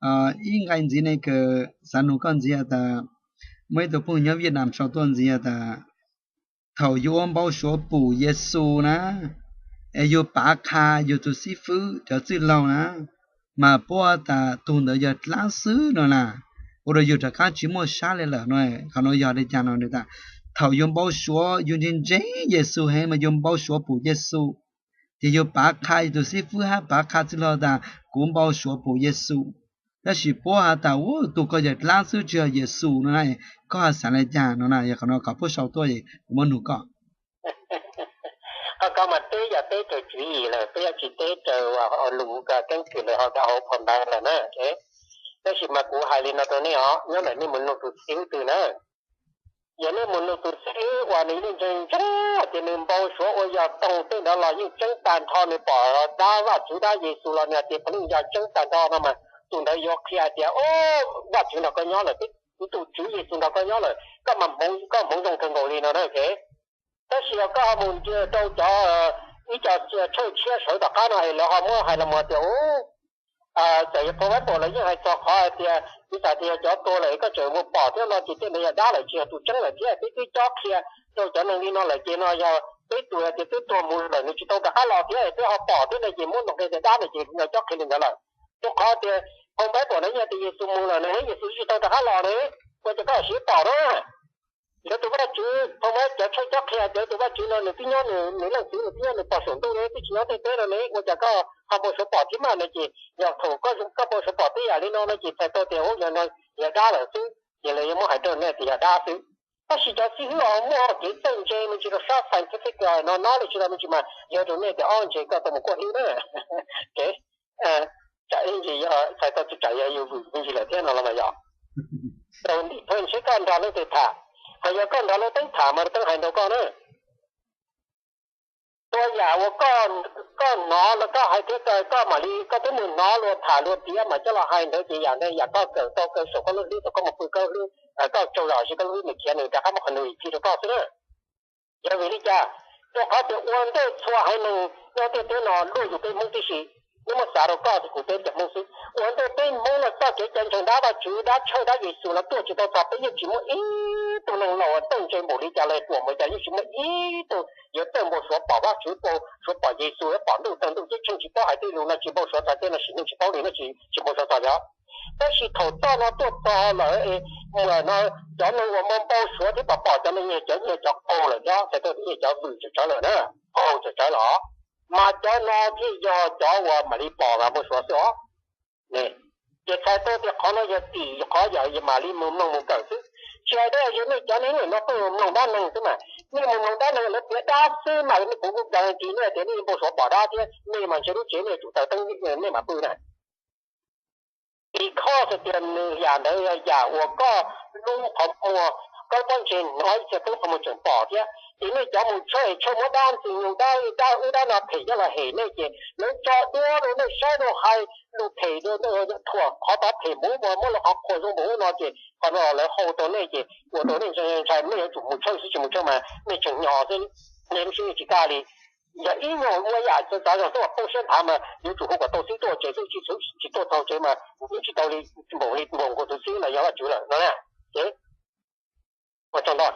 Ib nqai ntxiv ne kws xav nug koj ntxiv has tas, muaj ib tug phooj ywg nyob Viaj Nam sau tuaj ntxiv has tas, thaum yug ua npau suav pum Yexus na, es yug pav qha yug tug xib fwb cov txwj laug na, mas puab has tas tug ntawd yog dlaab xwb no na, ua rua yug rov qaab tsi muaj sab le lawm no, qhov nuav yog le caag no? Nwg tas, thaum yug npau suav yug ntseeg ntseeg Yexus heev mas yug npau suav pum Yexus, ces yug pav qha yug tug xib fwb hab pav qha txwj laug tas kuv npau suav pum Yexus, tab sis puab has tas ua tug ko yog dlaab xwb tsi yog Yexus no na, koj has xaav le caag no na? Yog qhov nuav kom puab sau tuaj kuv muab nug koj. Qhov ko mas teb yog teb raws tswv yim lawm, peb yuav tsi teb raws lus keeb kwm lawm hauv phau ntawv lawm na. Tab sis mas kuv hais li no rau nej os, nyob ntawm nej mus nug tus xib hwb twg na, yog nej mus nug tus xib hwb uas nws yeej ntseeg ntseeg tias nws npau suav ua yog toog tej ntawd los yeej tseeb tag nrho, nws pom dab Vajtswv dab Yexus los nws hais tias puav leej yog tseeb tag nrho no mas tus ntawd yuav qhia hais tias, o, Vajtswv nrog koj nyob lawm, tus Tswv Yexus nrog koj nyob lawm, koj mas hmoov zoo kawg nkaus li no na. Tab sis yog koj ho mus rau cov, ib co tshawj tshiab sawv tom qab no es lawv ho muab hais los mus tias, txawm yog phau Bible los yeej hais txog qhov hais tias, ib txhais tias yog cov tuag lawm koj tseem mus pom thiab no ces tej ntawd yog dab lawm tsis yog tus tseeb lawm thiab. Peb twb cob qhia rau cov neeg li no lawm ces no yog peb tus hais tias twb tuag mus lawm nws tsis tau rov qab los thiab peb ho pom thiab no ces muab ntoo qhia tias dab no ces yog cob qhia li ntawd lawm. Rau qhov tias phau Bible no yeej hais tias Yexus mus lawm ne, Yexus tsis tau rov qab los ne, ua cas koj siv pom na? Lawv tus Vajtswv, phau Vajtswv cov tshawj cob qhia tias tus Vajtswv no nws twb nyob, nws leej txiv nws twb nyob nws pog saum ntuj ne, twb tsis nyob tej teb no ne, ua cas koj ho npau suav pom thiab mas no? Ces yog thaum koj npau suav pom tej yam li no no ces txhais tau tias ub yog no yog dab lawm xwb, ces lawv yuav muab hais rau nej tias yog dab xwb. Tab sis cov xib hwb ho muaj kev txawj ntse me ntsis rau sab scientific no no li tsis tau me ntsis mas yog rau nej tias ob ntses koj tau mus kuaj hlwb na. Tsam ib ntsis yog txhais tau tsis tsam yog yus vwm me ntsis lawm thiab no los mas yog. Rau ntim phaj seb koj nrog leej twg tham, ho yog koj nrog lub teeb tham mas lub teeb hais nrau koj na. Tua yam uas koj hnov los koj hais thiab koj mam li koj twb mus hnov luag tham luag piav mas coj los hais ntawd ces yam ntawd yam koj kawm tau kawm saum koj lub hlwb thaum koj mus pw koj hlwb, koj tsaug zog seb koj lub hlwb nws khiav nws rov qab muab qhov nws khi rau koj xwb na. Yog vim li cas? Rau qhov tias ua ntej txhua haiv neeg nyob ntiaj teb no luaj yus peb Hmoob tib si. Neb muab xav rau koj kuv teb cov Hmoob xwb. Ua ntej peb Hmoob no txoj kev cai ntseeg dab Vajtswv dab tshawj dab Yexus no tuaj tsis tau txog peb yeej tsis muaj ib tug neeg laus txawj ntse npaum li cas los ruam npaum li cas yeej tsis muaj ib tug yuav txawj npau suav pom Vajtswv, npau suav pom Yexus, pom ntuj tawg ntuj ceeb tsheej tsis paub hais tej lus no tsis npau suav txog tej no sim neej tsis paub li no tsis npau suav txog li os. Tab sis thaum txoj no tuaj txog lawm, muam no cov neeg uas npau suav thiab pom pom cov no yeej cov, yeej cov qaug lawm thiab txhais tau yeej cov vwm tsawv tsawv lawm na, qaug tsawv tsawv lawm os. Mas cov no thiaj yog cov uas mam li pom mas npau suav xwb os. Ces txhais tau tias qhov no yog tim qhov yog mam li mus mloog mus kawm xwb. Tsis hais dab yog nej cov neeg no pheej mloog dab neeg xwb mas, nej mus mloog dab neeg lawv piav dab xwb mas nej, kuv kuj guarantee nej tias nej npau suav pom dab thiab nej mas ntshe lub tsev nej tsum taws teeb nej mam pw na. Because tias nws yam ntawd yog yam uas koj lub qhov muag, koj pob ntseg hnov ib txhia tub qhov muag tseem pom thiab. Ces nej cov mus tshawj tshawj muab dab ntxwg nyoog dab, dab ub dab no phem coj los hem nej ces lawv tso duab rau nej saib rau hais lus phem, thuam qhov tod phem npaum ub, muab lawv qhov qhuas zoo npaum ub no ces qhov no lawv hau tau nej ces ua rau nej ntshai ntshai, nej yuav tsum mus tshawj xwb, tsis mus tshawj mas nej tseem nyom xwb, nej lub siab yeej tsis kaj li. Yog ib nyuag ua yam txawv zog xwb uas poob siab nthav mas yuav tsum hu kom tau xib tuaj tsev xwb, tsis xwb tsis tuaj txog tsev mas kuv twb tsis tau li npaum li npaum nkaus tus xib mas yog Vajtswv lawm no na. Ces ua tsaug ntau.